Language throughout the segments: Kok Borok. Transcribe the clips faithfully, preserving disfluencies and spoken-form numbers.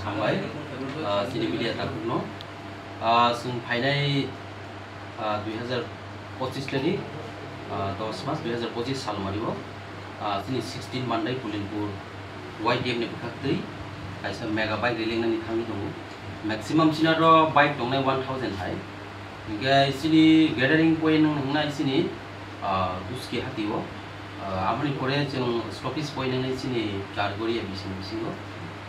Hambai, ah, chini media takhukno. Ah, chwng phainai, ah, dui hazar pochis tari, ah, dos mas dui hazar pochis salmari o, ah, chini sixteen Mandai Pulinpur Y T F ni bwkhaktwi kaisa mega bike rally wngnani thangwi tongo. Maximum chini aro bike tongnai one thousand hai. Hinkhe chini gathering point wng-, wngnai chini, ah, Duski hati o. Ah, aboni pore chwng stoppage point wngwi chini Chargoria bising bisingo.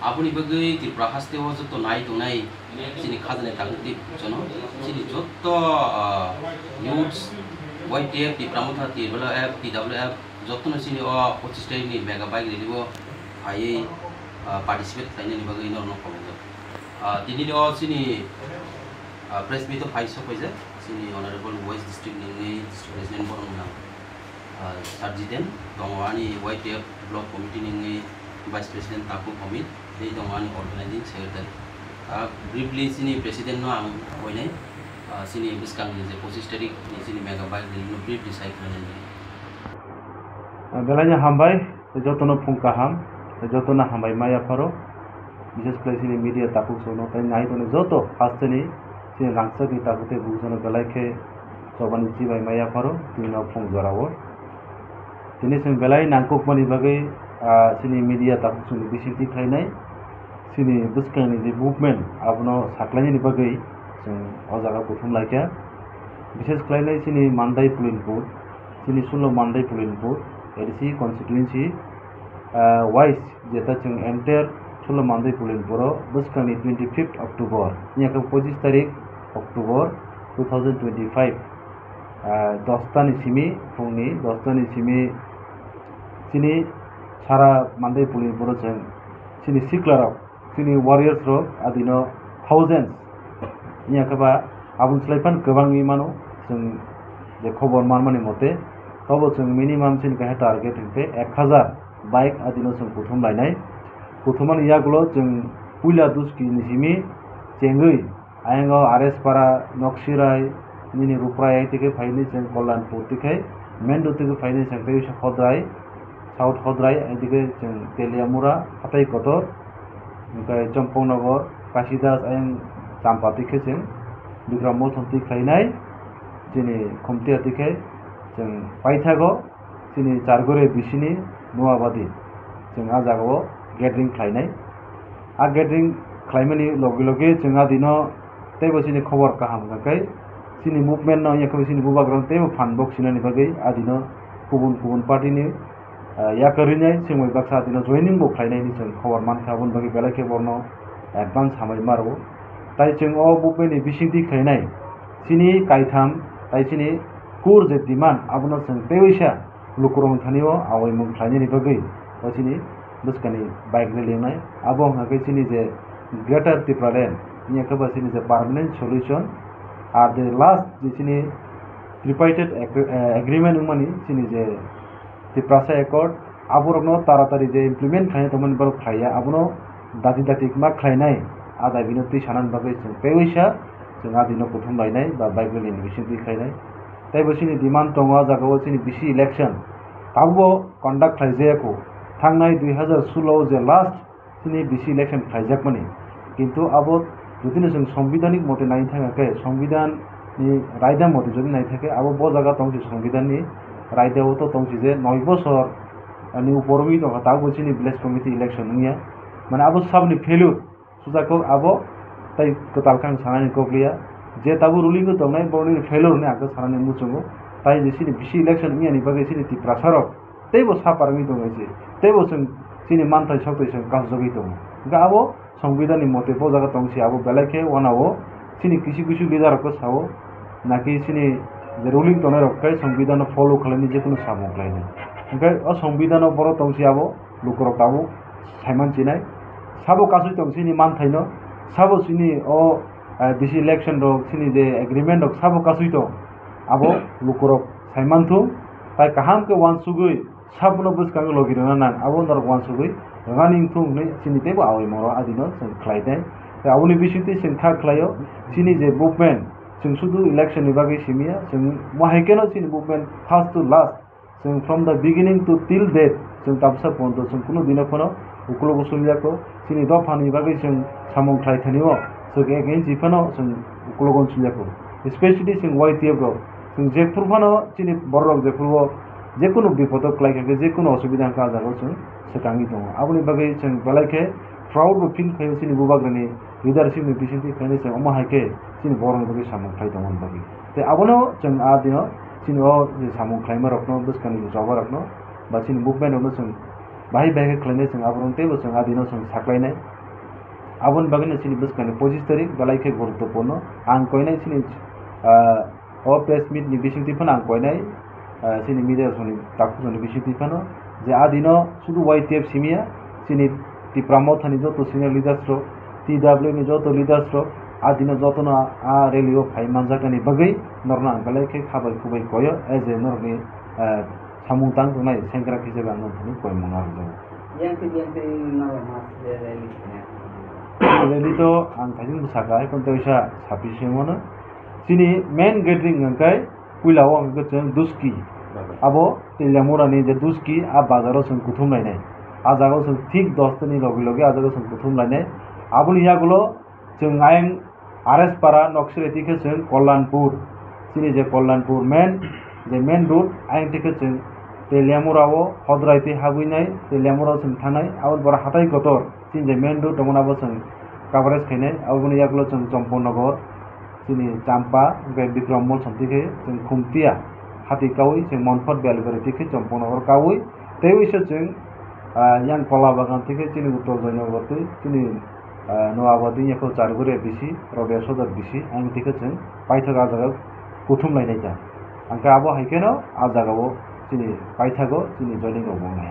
Aboni bagwi Tripura haste o joto nai tongnai chini khajani takhuk tei jono chini joto, ah, youths, Y T F, Tipra Motha, T W F, T W F, jotono chini o pochis tarikni mega bike rally o phaiwi, ah, participate khlainani bagwi norokno khobongjak. Ah, tini o chini, ah, press meet o phai sok paijak chini Honorable West District ni wngwi District President Boromwng, ah, Sir Jiten, tongo ani Y T F Block Committee ni wngwi Vice President Taku Homit, tei tongo ani Organizing Secretary. Ah, briefly chini President no ang koinai, ah, chini bwskang ni je pochis tarik ni chini mega bike rally no briefly sai khwlainai. Ah, belai no hambai. Tei jotono phung kaham, tei jotono hambai ma yapharo, bises khlai chini media takhuk songno tei nai tongnai joto hasteni chini rangchakni takhuk tei bukhuk jono belai khe chobani chibai ma yapharo twino phung jorao. Tini chwng belai nangkukmani bagwi, ah, chini media takhuk songni bisingtwi khlainai, chini bwskangni je movement abono saklainani bagwi chwng o jaga kuthum laikha. Bises khlainai chini Mandai Pulinpur, chini Sulo Mandai Pulinpur, A D C constituency, ah, wise, jeta chwng entire Sulo Mandai Pulinpuro bwskangni twenty fifth October, wngya khe pochis tarik October two thousand twenty-five, ah, dos ta ni simi, phungni dos ta ni simi chini sara Mandai Pulinpuro chwng chini siklarok, chini warriors rok adino thousands, wngya khe ba aboni slai phano kwbangwi mano. Chwng je khobor manmani mote, tobo chwng minimum chini kaisa target hinkhe ek hazar bike adino chwng kuthum lainai. Kuthumani yagulo chwng puila Duski ni simi chengwi, ayang o R S Para, Noksirai, nini Ruprai, ai tike phaini chwng Kollanpur tike main road tike phaini chwng tei Hodrai, South Hodrai, ai tike chwng Teliamura, Hatai Kotor, hwnkhe Chompongnogo, Kasidas, ayang Champa tike chwng Bikram Mothan twi khlainai, chini Khumtia tike chwng paithago. Chini Chargore bisini Noabadi chwng a jagao gathering khlainai. A gathering khlaimani loge loge chwng adino teibo chini khobor kaham hwnkhe chini movement no yakhe chini bubagrano teibo phan bok sinani bagwi adino kubun kubun party ni, ah, yakarwi nai chwngbai baksa adino joining bo khlainai hinwi chwng khobor mankha, aboni bagwi belai khe borno advance hambai ma rwo. Tai chwng o movement ni bisingtwi khlainai chini kaitham tai chini core je demand abono chwng teibo sa lukurokni thani o awaimung khlainani bagwi o chini bwskani bike rally wngnai. Abo wngkha khe chini je Greater Tipraland, wngya khe ba chini je permanent solution, ar the last je chini tripartite agre-, eh, agreement wngmani chini je Tiprasa Accord, aborokno taratari je implement khlaina tongmani borok khlaiya, abono dati dati ma khlainai, a dabino twi sanani bagwi chwng teibo sa chwng a dino kuthum lainai ba bike rally ni bisingtwi khlainai. Teibo chini demand tongo, a jagao chini bisi election tabukbo conduct khlaijaya kho. Thangnai dui hazar sulo je last chini bisi election khlaijakmani. Kintu abo jotino chwng sangbidhanik mote nai thangya khe, sangbidhan ni raida mote jodi nai thangkhe, abo bo jaga tongsi sangbidhan ni raida o to tongsi je noi bosor ni upor wngwi tongkha, tabukbo chini village committee election wngya. Mane abo saboni failure. Sujakok abo tei kwtal khe ang sanani kok liya, je tabuk ruling o tongnai borokni failure hinwi ang khe sanani muchungo. Tai je chini bisi election wngya ni bagwi chini Tiprasa rok teibo sa parwi tongo se, teibo chwng chini manthai soktwi chwng kasjagwi tongo. Hwnkhe abo songbidhan ni mote bo jaga tong se, abo belai khe uanao chini kisu kisu leader rok khe sao, naki chini je ruling tongnai rok khe songbidhan no follow khlaini je kunu samung khlainai. Hwnkhe o songbidhan no borok tong se abo lukurok tabuk saiman chinai. Sabo kasui tong chini manthaino, sabo chini o, eh, bisi election rok, chini je agreement rok sabo kasui tong, abo lukurok saiman thung, tai kaham khe uansugui sabono bwskango logi rwna nang, abo norok uansugui rwna ning thung hinwi chini teibo awi moro adino chwng khlai nai. Tai aboni bisingtwi chwng kha khlaio, chini je movement, chwng sudu election ni bagwi simiya, chwng mohai kheno chini movement first to last, chwng from the beginning to till date, chwng tabsa pondo chwng kunu dino phano ukulogo sulyako, chini dophani bagwi chwng samung khlai thani o chwng ek inchi phano chwng ukulogo sulyako. Especially chwng Y T F rok, chwng jephru phano chini bororok jephru o jekunu bipodo kwlai kha khe, jekunu osubida hwnkhe ah jagao chwng swkangwi tongo. Aboni bagwi chwng belai khe proud bo feel khaio chini bubagrani leadership ni bisingtwi khainai chwng omo hai khe chini borokni bagwi samung khlai tongmani bagwi. Tei abono chwng ah dino chini o je samung khlaima rokno, bwskangni je choba rokno ba chini movement rokno chwng bahai bahai khe khlainai chwng aborok teibo chwng ah dino chwng saklainai. Aboni bagwino chini bwskangni pochis tarik belai khe guruttopurno. Ang koinai chini, ah, o press meet ni bisingtwi phano ang koinai, ah, chini media rokni takhukjani bisingtwi phano je ah dino sudu Y T F simiya, chini Tipra Mothani joto senior leaders rok, T W ni joto leaders rok, ah dino jotono ah rally o phai manjaknani bagwi norokno ang belai khe khabai khubai koyo, as a norokni, ah, samung tang tongnai sengkrak hisabe ang nokthani koimung narwkjago. Yang twi yang twi norok mas je rally khainai. Rally to ang thaichung bwsakha, hai phano teisa sapi se mano. Chini main gathering hwnkhe puila o hwnkhe chwng Duski. Bazar. Abo Teliamura ni je Duski, a bazar o chwng kuthum lainai. A jaga o chwng thik dos ta ni logi logi a jaga o chwng kuthum lainai. Aboni yagulo chwng ayang R S Para Noksiri twi khe chwng Kollanpur, chini je Kollanpur main, je main road, ayang twi khe chwng Teliamura o Hodrai twi habwi nai, Teliamura o chwng thangnai, abo bora hatai kotor, chini je main road tongmani abo chwng coverage khainai, aboni yagulo chwng Chomponogor, chini Champa, hwnkhe Bikram Mall somtwi khe chwng Khumtia, hati kaui chwng Monfort Belgori twi khe Chomponogor kaui, tei uiso chwng, ah, yang Kola Bagan twi khe chini Uttor Joynagar twi chini Ah, Noabadi yakho Charguri B C, Robia Sodor B C, ang twi khe chwng paithak ah jaga kuthum lainai ta. Ang khe abo hai kheno ah jaga o chini paithago chini joining rok bo wngnai.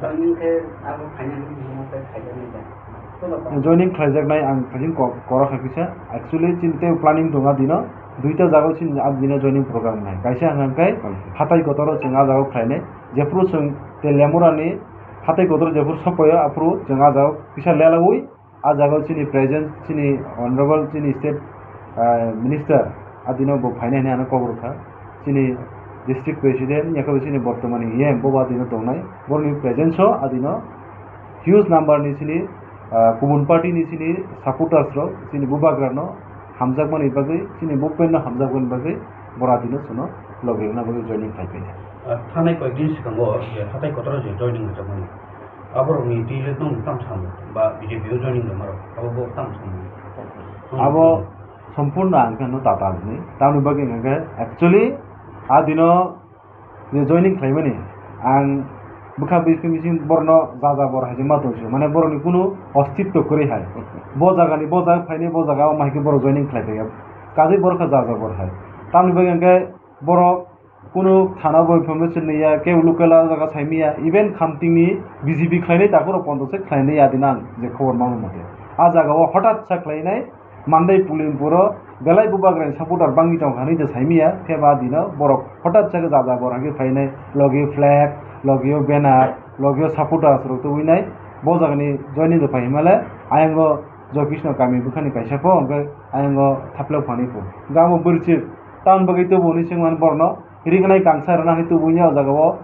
Joining khe abo final ni hwnma tei khaijak nai ta. Joining khlaijaknai ang thajin ko-, koro kha kisa. Actually chini tei planning tongo dino duita jaga o chini ah dino joining program wngnai. Kaisa hwnkha khe hatai kotor o chwng ah jaga o khlainai. Jephru chwng Teliamura ni hatai kotor jephru sopaio aphuru chwng ah jaga o kisa lelaui. Ah jaga o chini present, chini honorable, chini state, ah, minister, adino bo phainai hinwi ano kobor kha. Chini district president, yakhe bo chini bortomani E M, bo bo adino tongnai. Borokni presence o adino huge number ni chini, ah, kubun party ni chini supporters rok, chini bubagra no hamjakmani bagwi, chini movement no hamjakmani bagwi, borok adino chwngno logi rwna bagwi joining khai phainai. Ah, thanai koi din swkango je hatai kotor o je joining rwjakmani. Aborokni twi le nwng tamo samo ba B J P o joining rwma rok abo bo tamo samo? Abo sompurno ang khe no tata hwnwi. Tamoni bagwi hwnkha khe actually a dino je joining khlaimani ang bwkha bising bising borokno ja ja bor hai se ma tong sio, mane borokni kunu ostitto kwrwi hai. Bo jagani bo jaga phainai, bo jaga o ma hai khe borok joining khlai phaikha, kajui borok kha ja ja bor hai. Tamoni bagwi hwnkhe borok kunu thana bo information naiya, kebo local o jaga saimaya, even Khamtingni B J P khlainai takhurok pondo se khlainai ya dino ang je khobor mano mote. A jaga o hothat sa khlainai, Mandai Pulimpuro belai bubagrani supporter bangwi tongkha hinwi je saimaya, khe ba dino borok hothat sa khe jaga borok hake phainai, logi flag, logi o banner, logi o supporters rok tubui nai, bo jagani joining rok phai himale, ayang o Joy Krishna kami bwkhani kaisa pho, hwnkhe ayang o thaplok phani pho. Hwnkhe amo bwrwi se tamni bagwi tubu hinwi swngmani borokno, riknai kangsa rwna hinwi tubui o jaga o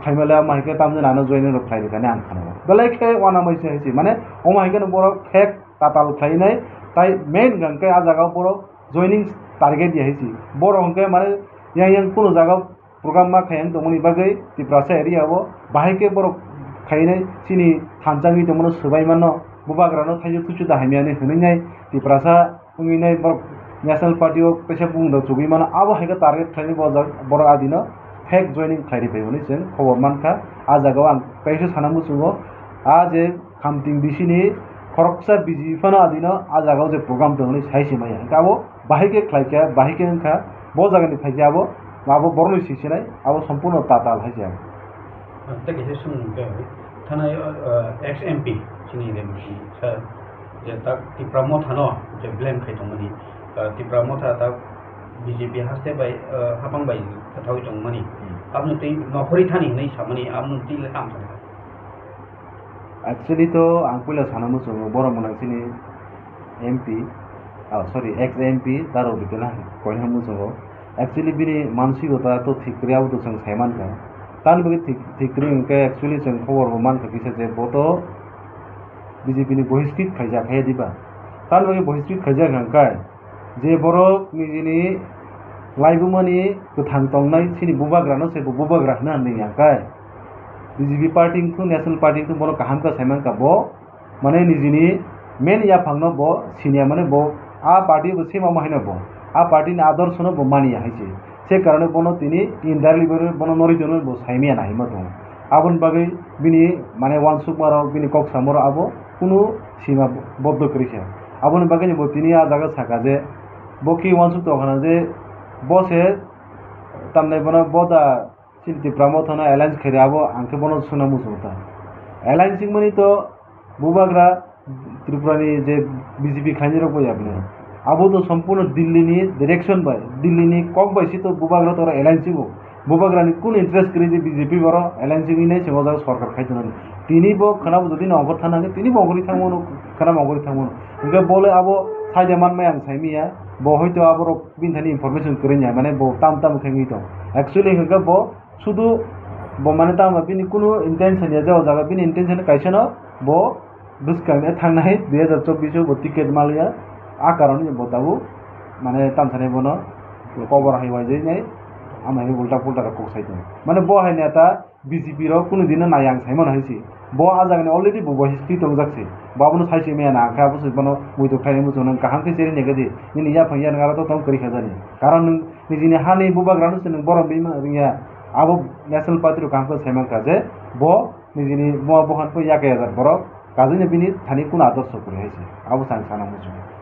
phaimale, omo hai khe tamjani ano joining rok khlai rwkha hinwi ang khana o. Belai khe uanamai se hai se, mane omo hai kheno borok fake tatal khlainai, tai main hwnkhe a jaga o borok joining target ya hai se. Borok hwnkhe mane yang yang kunu jaga o program ma khayang tongmani bagwi Tiprasa area o bahai khe borok khainai chini thansa wngwi tongmano swbai mano, bubagrano thaisu thusu da hamya hinwi hwnwi nai Tiprasa wngwi nai borok National Party o kaisa bumung da chugui mano, abo hai khe target khlainai bo jak-, borok adino fake joining khlai ri phai hwnwi chwng khobor mankha. A jaga o ang kaisa sana muchungo, a je Khamting B C ni khoroksa B J P phano adino a jaga o je program tong hwnwi sai se maya. Hwnkhe abo bahai khe khlai kha, bahai khe wngkha, bo jagani phai khe abo, abo borokni si sinai, abo sompurno tatal hai se ang. Tei kaisa swngmung khe, thanai, uh, ex M P chini Remchi sir, je tak Tipra Motha no je blame khai tongmani, uh, Tipra Motha tak B J P haste bai, uh, hapang bai kwthawi tongmani. Hmm. Aboni twi nokhorwi thani hinwi samani, aboni twi le tamo thani. Actually to ang puila sana muchungo, borok mwnang chini M P, oh, sorry, ex M P Daro Bitena koina muchungo. Actually bini mansikota to thik kwrwi, abo to chwng sai mankha. Tamni bagwi thik, thik kwrwi hwnkhe actually chwng khobor bo mankha kisa je bo to B J P ni bohiskrit khaijak hai diba. Tamni bagwi bohiskrit khaijak hwnkhe je borok nijini laibumani kwthang tongnai chini bubagrano se bo bubagra hwnna hwnwi ya khe B J P party wngthung, National Party wngthung, bono kaham khe saimankha bo. Mane nijini main yaphangno bo siniya, mane bo a party bo sima omo haino bo a party ni adorshono bo maniya hai se. Se karone bono tini indirectly bono norwi tono bo saimiya naima tongo. Aboni bagwi bini mane uansukmarok, bini kok samarok abo kunu sima boddo kwrwi kha. Aboni bagwino bo tini a jaga saka je bo ki uansuk tongkha na je bo se tamni bono bo da Chini Tipra Motha no alliance khairi abo ang khe bono swngna muchungo ta. Alliance wngmani to bubagra Tripura ni je B J P khlainai rok bo ya bini. Abo to sompurno Delhi ni direction bai, Delhi ni kok bai si to bubagra to alliance wngo. Bubagra ni kunu interest kwrwi je B J P boro alliance wngwi nai se o jaga sorkar khai tongnani. Tini bo khwnabo jodi no ongkhor thana hwnkhe tini bo ongkhorwi thangmano, khwnabo ongkhorwi thangmano. Hwnkhe bo le abo saida manmaya ang saimiya, bo hoito aborok bini thani information kwrwi ya, mane bo tam tam khe wngwi tong. Actually hwnkhe bo Sudu bo mane tamo bini kunu intention ya, je o jaga bini intention kaisa no bo bwskang ne thangnai dui hajar chobbish o bo ticket maliya, a karon bo tabuk mane tamsani bono kobor hai waijai nai, ama hai ulta pulta rok kok sai tongo. Mane bo hai neta B J P rok kunu dino nai ang sai mano hai se. Bo a jaga ni already bo, bo history tongjak se. Bo abono sai se maya na, ang khe abo se bono muitu khlainai muchung nang kaham khe cherwi nai khe di. Nini yaphang yanung aro to tong kwrwi kha jani. Karon nwng nijini hani bubagrano se nwng borom bini mano ringya. Abo National Party rok kaham khe sai mankha je bo nijini buma buhan pho yak yak borok kajina bini thani kunu adorsho kwrwi hai se. Abo se ang sana muchungo.